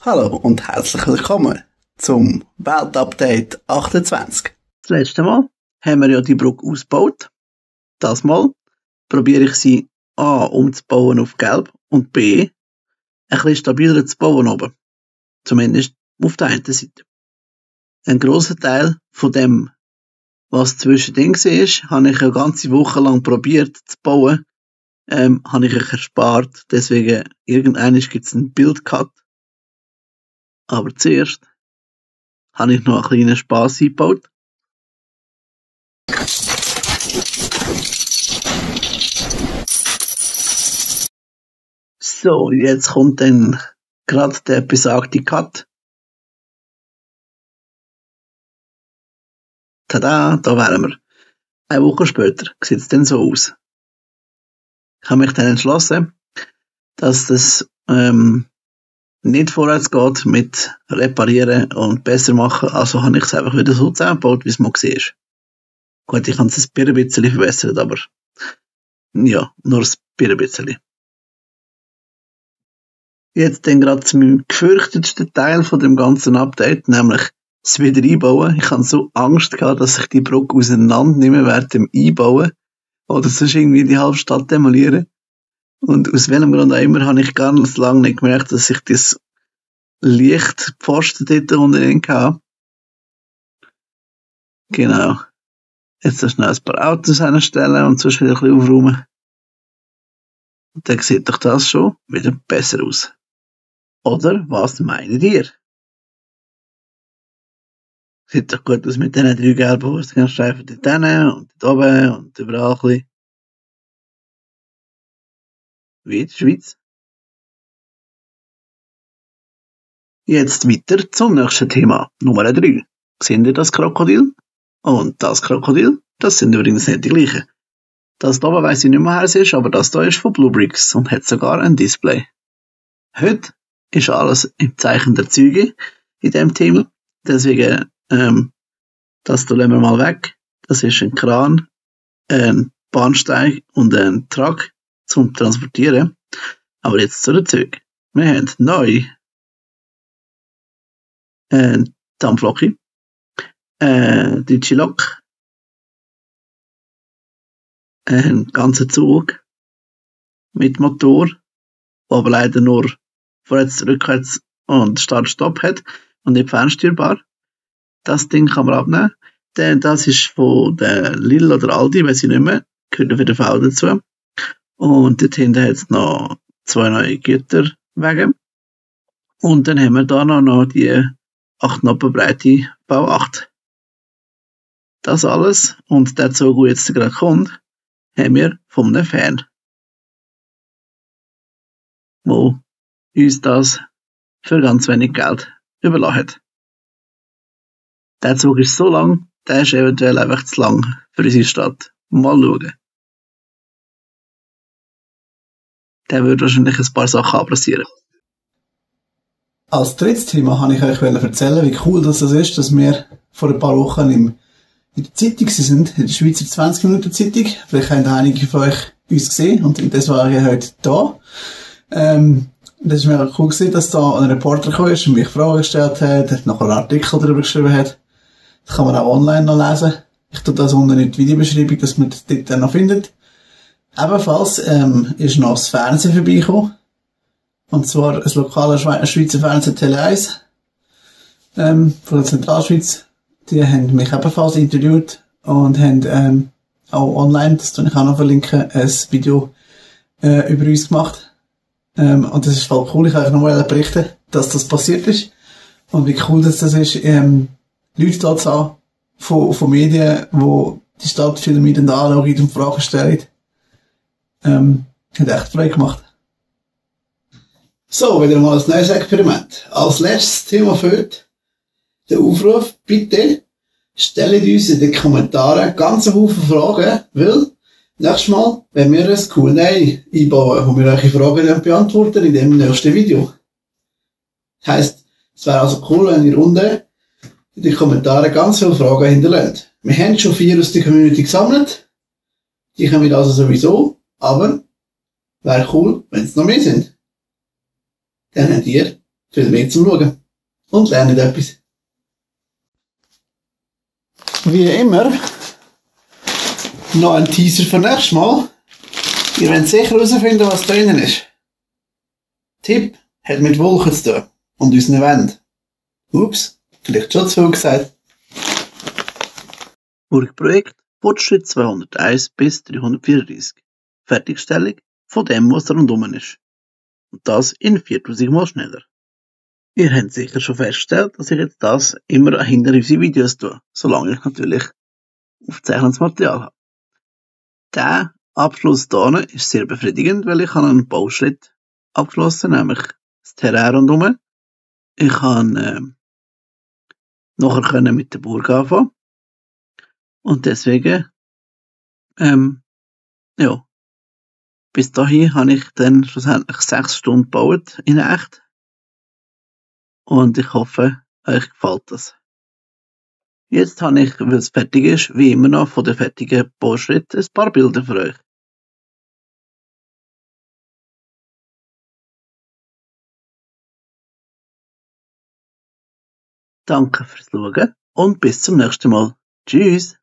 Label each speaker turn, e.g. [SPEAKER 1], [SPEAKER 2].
[SPEAKER 1] Hallo und herzlich willkommen zum Weltupdate 28. Das letzte Mal haben wir ja die Brücke ausgebaut. Das Mal probiere ich sie A umzubauen auf Gelb und B ein bisschen stabiler zu bauen oben. Zumindest auf der einen Seite. Ein grosser Teil von dem, was zwischendrin war, habe ich eine ganze Woche lang probiert zu bauen. Habe ich euch erspart. Deswegen, irgendwann gibt es einen Build-Cut. Aber zuerst habe ich noch einen kleinen Spass eingebaut. So, jetzt kommt dann gerade der besagte Cut. Tada, da wären wir. Eine Woche später sieht es dann so aus. Ich habe mich dann entschlossen, dass das nicht vorwärts geht mit Reparieren und besser machen, also habe ich es einfach wieder so zusammengebaut, wie es mal war. Gut, ich habe es ein bisschen verbessert, aber ja, nur ein bisschen. Jetzt dann gerade zu meinem gefürchtetsten Teil von dem ganzen Update, nämlich das Wiedereinbauen. Ich habe so Angst gehabt, dass ich die Brücke auseinandernehme während dem Einbauen oder sonst irgendwie die halbe Stadt demolieren. Und aus welchem Grund auch immer habe ich ganz lange nicht gemerkt, dass ich das Lichtpfosten dort unten hatte. Genau. Jetzt schnell ein paar Autos hinstellen und sonst wieder ein bisschen aufräumen. Und dann sieht doch das schon wieder besser aus. Oder was meint ihr? Sieht doch gut aus mit diesen 3 gelben Fußgängerstreifen dort hinten und dort oben und überall ein bisschen. Wie in der Schweiz. Jetzt weiter zum nächsten Thema. Nummer 3. Seht ihr das Krokodil? Und das Krokodil, das sind übrigens nicht die gleichen. Das da oben weiss ich nicht mehr, wer es ist, aber das da ist von Bluebricks und hat sogar ein Display. Heute ist alles im Zeichen der Züge in diesem Thema. Deswegen, das da lassen wir mal weg. Das ist ein Kran, ein Bahnsteig und ein Truck zum Transportieren. Aber jetzt zu den Zügen. Wir haben neu eine Dampflok, deutsche Lok, einen ganzen Zug mit Motor, der aber leider nur vorwärts, rückwärts und Start-Stopp hat und nicht fernsteuerbar. Das Ding kann man abnehmen. Denn das ist von der Lidl oder Aldi, weiß ich nicht mehr, gehört für den V dazu. Und dort hinten hat es noch 2 neue Güterwege. Und dann haben wir da noch die 8 Noppen breite V8. Das alles und der Zug, der jetzt gerade kommt, haben wir von einem Fan, wo uns das für ganz wenig Geld überlassen hat. Der Zug ist so lang, der ist eventuell einfach zu lang für unsere Stadt. Mal schauen. Der würde wahrscheinlich ein paar Sachen abrasieren.
[SPEAKER 2] Als drittes Thema wollte ich euch erzählen, wie cool das ist, dass wir vor ein paar Wochen in der Zeitung sind, in der Schweizer 20-Minuten-Zeitung. Vielleicht haben einige von euch uns gesehen und das war ja heute da. Das ist mega cool gewesen, dass da ein Reporter gekommen ist und mich Fragen gestellt hat, noch einen Artikel darüber geschrieben hat. Das kann man auch online noch lesen. Ich tue das unten in die Videobeschreibung, dass man das dort dann noch findet. Ebenfalls ist noch das Fernsehen vorbeigekommen. Und zwar ein lokaler Schweizer Fernsehen Tele 1 von der Zentralschweiz. Die haben mich ebenfalls interviewt und haben auch online, das tue ich auch noch verlinken, ein Video über uns gemacht. Und das ist voll cool. Ich kann euch nochmal berichten, dass das passiert ist. Und wie cool das ist, Leute da zu haben von Medien, die die Stadt filmen und anschauen und Fragen stellen. Hat echt Freude gemacht. So, wieder mal ein neues Experiment. Als letztes Thema für heute der Aufruf, bitte stellt uns in den Kommentaren ganz einen Haufen Fragen, weil nächstes Mal, wenn wir ein Q&A einbauen, wo wir eure Fragen dann beantworten in dem nächsten Video. Das heisst, es wäre also cool, wenn ihr unten in den Kommentaren ganz viele Fragen hinterlässt. Wir haben schon 4 aus der Community gesammelt. Die kommen also sowieso, aber Wäre cool, wenn es noch mehr sind. Dann habt ihr viel mehr zum Schauen. Und lernt etwas. Wie immer, noch ein Teaser für nächstes Mal. Ihr werdet sicher herausfinden, was drinnen ist. Tipp hat mit Wolken zu tun. Und unseren Wänden. Ups, vielleicht schon zu viel gesagt.
[SPEAKER 1] Burgprojekt Fortschritt 201 bis 334. Fertigstellung von dem, was rundum ist. Und das in 4000 Mal schneller. Ihr habt sicher schon festgestellt, dass ich jetzt das immer hinter unsere Videos tue, solange ich natürlich aufzeichnetes Material habe. Der Abschluss hier ist sehr befriedigend, weil ich einen Bauschritt abgeschlossen, nämlich das Terrain rundum. Ich kann nachher mit der Burg anfangen. Und deswegen, ja, bis dahin habe ich dann schlussendlich 6 Stunden gebaut in echt. Und ich hoffe, euch gefällt das. Jetzt habe ich, weil es fertig ist, wie immer noch von den fertigen Bauschritten ein paar Bilder für euch. Danke fürs Schauen und bis zum nächsten Mal. Tschüss!